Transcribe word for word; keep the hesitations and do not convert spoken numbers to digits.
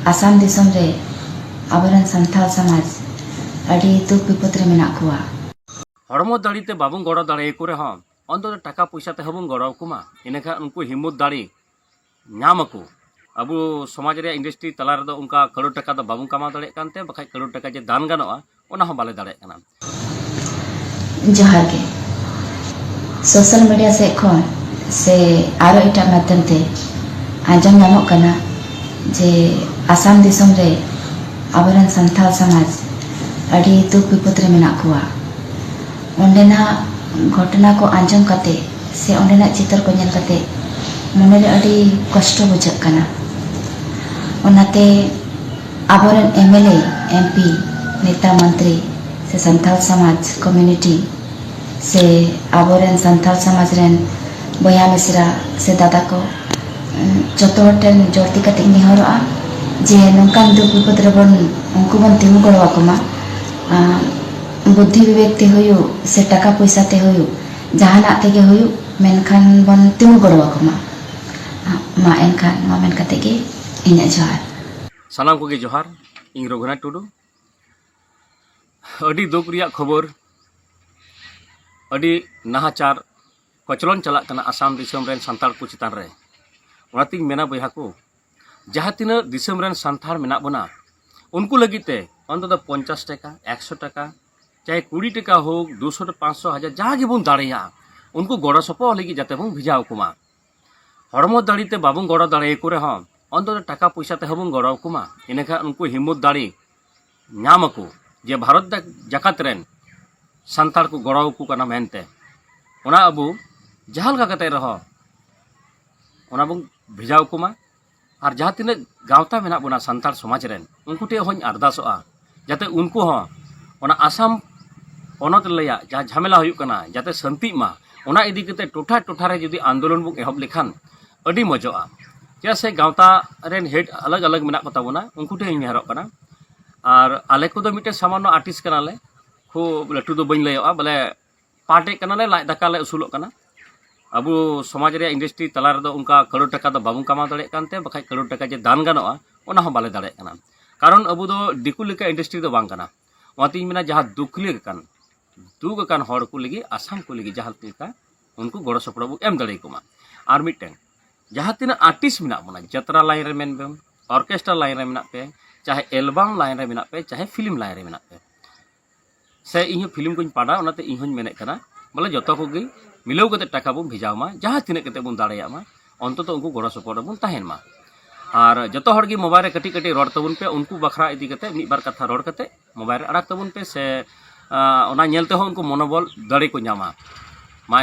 ᱟᱥᱟᱢ ᱫᱤᱥᱚᱢ ᱨᱮ ᱟᱵᱚᱨᱮᱱ ᱥᱟᱱᱛᱟᱲ ᱥᱚᱢᱟᱡᱽ ᱟᱹᱰᱤ ᱫᱩᱠ ᱵᱤᱯᱚᱫ ᱨᱮ ᱢᱮᱱᱟᱜ ᱠᱚᱣᱟ᱾ ᱦᱚᱲᱢᱚ ᱫᱟᱲᱮ ᱛᱮ ᱵᱟᱵᱚᱱ ᱜᱚᱲᱚ ᱫᱟᱲᱮᱭᱟᱠᱚ ᱨᱮᱦᱚᱸ, ᱚᱱᱛᱚᱛᱚ ᱴᱟᱠᱟ ᱯᱚᱭᱥᱟ ᱛᱮᱦᱚᱸ ᱵᱚᱱ ᱜᱚᱲᱚ ᱟᱠᱚ ᱢᱟ, ᱤᱱᱟᱹᱠᱷᱟᱱ ᱩᱱᱠᱩ ᱦᱤᱢᱢᱚᱛ ᱫᱟᱲᱮ ᱧᱟᱢ ᱟᱠᱚ᱾ ᱟᱵᱚ ᱥᱚᱢᱟᱡᱽ ᱨᱮᱭᱟᱜ ᱤᱱᱰᱟᱥᱴᱨᱤ ᱛᱟᱞᱟ ᱨᱮᱫᱚ ᱚᱱᱠᱟ ᱠᱟᱹᱲᱩ ᱴᱟᱠᱟ ᱫᱚ ᱵᱟᱵᱚᱱ ᱠᱟᱢᱟᱣ ᱫᱟᱲᱮᱭᱟᱜ ᱠᱟᱱᱛᱮ, ᱵᱟᱠᱷᱟᱡ ᱠᱟᱹᱲᱩ ᱴᱟᱠᱟ ᱡᱮ ᱫᱟᱱ ᱜᱟᱱᱚᱜᱼᱟ, ᱚᱱᱟ ᱦᱚᱸ ᱵᱟᱞᱮ ᱫᱟᱲᱮᱭᱟᱜ ᱠᱟᱱᱟ᱾ ᱡᱚᱦᱟᱨ ᱜᱮ᱾ ᱥᱳᱥᱟᱞ ᱢᱤᱰᱤᱭᱟ ᱥᱮᱫ ᱠᱷᱚᱱ ᱥᱮ ᱟᱨᱚ ᱮᱴᱟᱜ ᱢᱟᱫᱽᱫᱷᱚᱢ ᱛᱮ ᱟᱸᱡᱚᱢ ᱧᱟᱢᱚᱜ ᱠᱟᱱᱟ ᱡᱮ ᱟᱥᱟᱢ ᱫᱤᱥᱚᱢ ᱨᱮ ᱟᱵᱚᱨᱮᱱ ᱥᱟᱱᱛᱟᱲ ᱥᱚᱢᱟᱡᱽ ᱟᱹᱰᱤ ᱫᱩᱠ ᱵᱤᱯᱚᱫ ᱨᱮ ᱢᱮᱱᱟᱜ ᱠᱚᱣᱟ᱾ ᱚᱸᱰᱮᱱᱟᱜ ᱜᱷᱚᱴᱚᱱᱟ ᱠᱚ ᱟᱸᱡᱚᱢ ᱠᱟᱛᱮ ᱥᱮ ᱚᱸᱰᱮᱱᱟᱜ ᱪᱤᱛᱟᱹᱨ ᱠᱚ ᱧᱮᱞ ᱠᱟᱛᱮ ᱢᱚᱱᱮᱨᱮ ᱟᱹᱰᱤ ᱠᱚᱥᱴᱚ ᱵᱩᱡᱷᱟᱹᱜ ᱠᱟᱱᱟ᱾ ᱚᱱᱟᱛᱮ ᱟᱵᱚᱨᱮᱱ M L A, M P, ᱱᱮᱛᱟ ᱢᱚᱱᱛᱨᱤ ᱥᱮ ᱥᱟᱱᱛᱟᱲ ᱥᱚᱢᱟᱡᱽ ᱠᱚᱢᱤᱭᱩᱱᱤᱴᱤ ᱥᱮ ᱟᱵᱚᱨᱮᱱ ᱥᱟᱱᱛᱟᱲ ᱥᱚᱢᱟᱡᱽ ᱨᱮᱱ ᱵᱚᱭᱦᱟ ᱢᱤᱥᱨᱟ ᱥᱮ ᱫᱟᱫᱟ ᱠᱚ, ᱩᱸ, ᱡᱚᱛᱚ ᱦᱚᱲ ᱴᱷᱮᱱ ᱡᱳᱨ ᱛᱤ ᱠᱟᱛᱮ ᱤᱧ ᱱᱮᱦᱚᱨᱚᱜᱼᱟ ᱡᱮ ᱱᱚᱝᱠᱟᱱ ᱫᱩᱠ ᱵᱤᱯᱚᱫ ᱨᱮᱵᱚᱱ, ᱩᱱᱠᱩ ᱵᱚᱱ ᱛᱤᱸᱜᱩ ᱜᱚᱲᱚ ᱟᱠᱚ ᱢᱟ᱾ ᱟᱸ, ᱵᱩᱫᱽᱫᱷᱤ ᱵᱤᱵᱮᱠ ᱛᱮ ᱦᱩᱭᱩᱜ ᱥᱮ ᱴᱟᱠᱟ ᱯᱚᱭᱥᱟ ᱛᱮ ᱦᱩᱭᱩᱜ, ᱡᱟᱦᱟᱱᱟᱜ ᱛᱮᱜᱮ ᱦᱩᱭᱩᱜ, ᱢᱮᱱᱠᱷᱟᱱ ᱵᱚᱱ ᱛᱤᱸᱜᱩ ᱜᱚᱲᱚ ᱟᱠᱚ ᱢᱟ᱾ ᱢᱟ ᱮᱱᱠᱷᱟᱱ ᱱᱚᱣᱟ ᱢᱮᱱ ᱠᱟᱛᱮ ᱜᱮ ᱤᱧᱟᱹᱜ ᱡᱚᱦᱟᱨ᱾ ᱥᱟᱱᱟᱢ ᱠᱚᱜᱮ ᱡᱚᱦᱟᱨ᱾ ᱤᱧ ᱨᱚᱜᱷᱩᱱᱟᱛᱷ ᱴᱩᱰᱩ᱾ ᱟᱹᱰᱤ ᱫᱩᱠ ᱨᱮᱭᱟᱜ ᱠᱷᱚᱵᱚᱨ, ᱟᱹᱰᱤ ᱱᱟᱦᱟᱪᱟᱨ ᱠᱚᱪᱞᱚᱱ ᱪᱟᱞᱟᱜ ᱠᱟᱱᱟ ᱟᱥᱟᱢ ᱫᱤᱥᱚᱢ ᱨᱮᱱ ᱥᱟᱱᱛᱟᱲ ᱠᱚ ᱪᱮᱛᱟᱱ ᱨᱮ᱾ ᱚᱱᱟᱛᱤᱧ ᱢᱮᱱᱟ ᱵᱚᱭᱦᱟ ᱠᱚ, ᱡᱟᱦᱟᱸ ᱛᱤᱱᱟᱹᱜ ᱫᱤᱥᱚᱢ ᱨᱮᱱ ᱥᱟᱱᱛᱟᱲ ᱢᱮᱱᱟᱜ ᱵᱚᱱᱟ, ᱩᱱᱠᱩ ᱞᱟᱹᱜᱤᱫ ᱛᱮ ᱚᱱᱛᱚᱛᱚ ᱯᱚᱧᱪᱟᱥ ᱴᱟᱠᱟ, ᱮᱠᱥᱚ ᱴᱟᱠᱟ, ᱪᱟᱦᱮ ᱠᱩᱲᱤ ᱴᱟᱠᱟ ᱦᱳᱠ, ᱫᱩᱥᱚ, ᱯᱟᱸᱪᱥᱚ, ᱦᱟᱡᱟᱨ, ᱡᱟᱦᱟᱸ ᱜᱮᱵᱚᱱ ᱫᱟᱲᱮᱭᱟᱜᱼᱟ, ᱩᱱᱠᱩ ᱜᱚᱲᱚ ᱥᱚᱯᱚᱦᱚᱫ ᱞᱟᱹᱜᱤᱫ ᱡᱟᱛᱮ ᱵᱚᱱ ᱵᱷᱮᱡᱟ ᱟᱠᱚ ᱢᱟ᱾ ᱦᱚᱲᱢᱚ ᱫᱟᱲᱮ ᱛᱮ ᱵᱟᱵᱚᱱ ᱜᱚᱲᱚ ᱫᱟᱲᱮᱭᱟᱠᱚ ᱨᱮᱦᱚᱸ, ᱚᱱᱛᱚᱛᱚ ᱴᱟᱠᱟ ᱯᱚᱭᱥᱟ ᱛᱮᱦᱚᱸ ᱵᱚᱱ ᱜᱚᱲᱚ ᱟᱠᱚ ᱢᱟ᱾ ᱤᱱᱟᱹᱠᱷᱟᱱ ᱩᱱᱠᱩ ᱦᱤᱢᱢᱚᱛ ᱫᱟᱲᱮ ᱧᱟᱢ ᱟᱠᱚ ᱡᱮ ᱵᱷᱟᱨᱚᱛ ᱫᱟ-, ᱡᱟᱠᱟᱛ ᱨᱮᱱ ᱥᱟᱱᱛᱟᱲ ᱠᱚ ᱜᱚᱲᱚ ᱟᱠᱚ ᱠᱟᱱᱟ ᱢᱮᱱᱛᱮ᱾ ᱚᱱᱟ ᱟᱵᱚ ᱡᱟᱦᱟᱸ ᱞᱮᱠᱟ ᱠᱟᱛᱮ ᱨᱮᱦᱚᱸ ᱚᱱᱟ ᱵᱚᱱ ᱵᱷᱮᱡᱟ ᱟᱠᱚ ᱢᱟ᱾ ᱟᱨ ᱡᱟᱦᱟᱸ ᱛᱤᱱᱟᱹᱜ ᱜᱟᱶᱛᱟ ᱢᱮᱱᱟᱜ ᱵᱚᱱᱟ ᱥᱟᱱᱛᱟᱲ ᱥᱚᱢᱟᱡᱽ ᱨᱮᱱ, ᱩᱱᱠᱩ ᱴᱷᱮᱱ ᱦᱚᱸᱧ ᱟᱨᱫᱟᱥᱚᱜᱼᱟ, ᱡᱟᱛᱮ ᱩᱱᱠᱩ ᱦᱚᱸ ᱚᱱᱟ ᱟᱥᱟᱢ ᱯᱚᱱᱚᱛ ᱨᱮᱭᱟᱜ ᱡᱟᱦᱟᱸ ᱡᱷᱟᱢᱮᱞᱟ ᱦᱩᱭᱩᱜ ᱠᱟᱱᱟ, ᱡᱟᱛᱮ ᱥᱟᱹᱱᱛᱤᱜ ᱢᱟ, ᱚᱱᱟ ᱤᱫᱤ ᱠᱟᱛᱮ ᱴᱚᱴᱷᱟ ᱴᱚᱴᱷᱟ ᱨᱮ ᱡᱩᱫᱤ ᱟᱱᱫᱳᱞᱚᱱ ᱵᱚᱱ ᱮᱦᱚᱵ ᱞᱮᱠᱷᱟᱱ ᱟᱹᱰᱤ ᱢᱚᱡᱚᱜᱼᱟ᱾ ᱪᱮᱫᱟᱜ ᱥᱮ ᱜᱟᱶᱛᱟ ᱨᱮᱱ ᱦᱮᱰ ᱟᱞᱟᱜᱽ ᱟᱞᱟᱜᱽ ᱢᱮᱱᱟᱜ ᱠᱚ ᱛᱟᱵᱚᱱᱟ, ᱩᱱᱠᱩ ᱴᱷᱮᱱ ᱤᱧ ᱱᱮᱦᱚᱨᱚᱜ ᱠᱟᱱᱟ᱾ ᱟᱨ ᱟᱞᱮ ᱠᱚᱫᱚ ᱢᱤᱫᱴᱮᱱ ᱥᱟᱢᱟᱱᱱᱚ ᱟᱨᱴᱤᱥᱴ ᱠᱟᱱᱟᱞᱮ, ᱠᱷᱩᱵ ᱞᱟᱹᱴᱩ ᱫᱚ ᱵᱟᱹᱧ ᱞᱟᱹᱭᱚᱜᱼᱟ, ᱵᱚᱞᱮ ᱯᱟᱴᱮᱫ ᱠᱟᱱᱟᱞᱮ, ᱞᱟᱡ ᱫᱟᱠᱟ ᱞᱮ ᱟᱹᱥᱩᱞᱚᱜ ᱠᱟᱱᱟ᱾ ᱟᱵᱚ ᱥᱚᱢᱟᱡᱽ ᱨᱮᱭᱟᱜ ᱤᱱᱰᱟᱥᱴᱨᱤ ᱛᱟᱞᱟ ᱨᱮᱫᱚ ᱚᱱᱠᱟ ᱠᱟᱹᱲᱩ ᱴᱟᱠᱟ ᱫᱚ ᱵᱟᱵᱚᱱ ᱠᱟᱢᱟᱣ ᱫᱟᱲᱮᱭᱟᱜ ᱠᱟᱱᱛᱮ, ᱵᱟᱠᱷᱟᱡ ᱠᱟᱹᱲᱩ ᱴᱟᱠᱟ ᱡᱮ ᱫᱟᱱ ᱜᱟᱱᱚᱜᱼᱟ, ᱚᱱᱟ ᱦᱚᱸ ᱵᱟᱞᱮ ᱫᱟᱲᱮᱭᱟᱜ ᱠᱟᱱᱟ᱾ ᱠᱟᱨᱚᱱ ᱟᱵᱚ ᱫᱚ ᱫᱤᱠᱩ ᱞᱮᱠᱟ ᱤᱱᱰᱟᱥᱴᱨᱤ ᱫᱚ ᱵᱟᱝ ᱠᱟᱱᱟ᱾ ᱚᱱᱟᱛᱤᱧ ᱢᱮᱱᱟ, ᱡᱟᱦᱟᱸ ᱫᱩᱠ ᱟᱠᱟᱱ, ᱫᱩᱠ ᱟᱠᱟᱱ ᱦᱚᱲ ᱠᱚ ᱞᱟᱹᱜᱤᱫ, ᱟᱥᱟᱢ ᱠᱚ ᱞᱟᱹᱜᱤᱫ ᱡᱟᱦᱟᱸ ᱞᱮᱠᱟ ᱩᱱᱠᱩ ᱜᱚᱲᱚ ᱥᱚᱯᱚᱦᱚᱫ ᱵᱚ ᱮᱢ ᱫᱟᱲᱮ ᱟᱠᱚ ᱢᱟ᱾ ᱟᱨ ᱢᱤᱫᱴᱮᱱ, ᱡᱟᱦᱟᱸ ᱛᱤᱱᱟᱹᱜ ᱟᱨᱴᱤᱥᱴ ᱢᱮᱱᱟᱜ ᱵᱚᱱᱟ, ᱡᱟᱛᱨᱟ ᱞᱟᱭᱤᱱ ᱨᱮ ᱢᱮᱱ ᱵᱮᱱ, ᱚᱨᱠᱮᱥᱴᱨᱟ ᱞᱟᱭᱤᱱ ᱨᱮ ᱢᱮᱱᱟᱜ ᱯᱮ, ᱪᱟᱦᱮ ᱮᱞᱵᱟᱢ ᱞᱟᱭᱤᱱ ᱨᱮ ᱢᱮᱱᱟᱜ ᱯᱮ, ᱪᱟᱦᱮ ᱯᱷᱤᱞᱢ ᱞᱟᱭᱤᱱ ᱨᱮ ᱢᱮᱱᱟᱜ ᱯᱮ, ᱥᱮ ᱤᱧ ᱦᱚᱸ ᱯᱷᱤᱞᱢ ᱠᱚᱧ ᱯᱟᱲᱦᱟᱜᱼᱟ, ᱚᱱᱟᱛᱮ ᱤᱧ ᱦᱚᱸᱧ ᱢᱮᱱᱮᱫ ᱠᱟᱱᱟ, ᱵᱚᱞᱮ, ᱡᱚᱛᱚ ᱠᱚᱜᱮ ᱢᱤᱞᱟᱹᱣ ᱠᱟᱛᱮ ᱴᱟᱠᱟ ᱵᱚᱱ ᱵᱷᱮᱡᱟᱣ ᱢᱟ, ᱡᱟᱦᱟᱸ ᱛᱤᱱᱟᱹᱜ ᱠᱟᱛᱮ ᱵᱚᱱ ᱫᱟᱲᱮᱭᱟᱜ ᱢᱟ, ᱚᱱᱛᱚᱛᱚ ᱩᱱᱠᱩ ᱜᱚᱲᱚ ᱥᱚᱯᱚᱦᱚᱫ ᱨᱮᱵᱚᱱ ᱛᱟᱦᱮᱱ ᱢᱟ᱾ ᱟᱨ ᱡᱚᱛᱚ ᱦᱚᱲ ᱜᱮ ᱢᱳᱵᱟᱭᱤᱞ ᱨᱮ ᱠᱟᱹᱴᱤᱡ ᱠᱟᱹᱴᱤᱡ ᱨᱚᱲ ᱛᱟᱵᱚᱱ ᱯᱮ, ᱩᱱᱠᱩ ᱵᱟᱠᱷᱨᱟ ᱤᱫᱤ ᱠᱟᱛᱮ ᱢᱤᱫ ᱵᱟᱨ ᱠᱟᱛᱷᱟ ᱨᱚᱲ ᱠᱟᱛᱮ ᱢᱳᱵᱟᱭᱤᱞ ᱨᱮ ᱟᱲᱟᱜ ᱛᱟᱵᱚᱱ ᱯᱮ, ᱥᱮ ᱟᱸ, ᱚᱱᱟ ᱧᱮᱞ ᱛᱮᱦᱚᱸ ᱩᱱᱠᱩ ᱢᱚᱱᱳᱵᱚᱞ ᱫᱟᱲᱮ ᱠᱚ ᱧᱟᱢᱟ᱾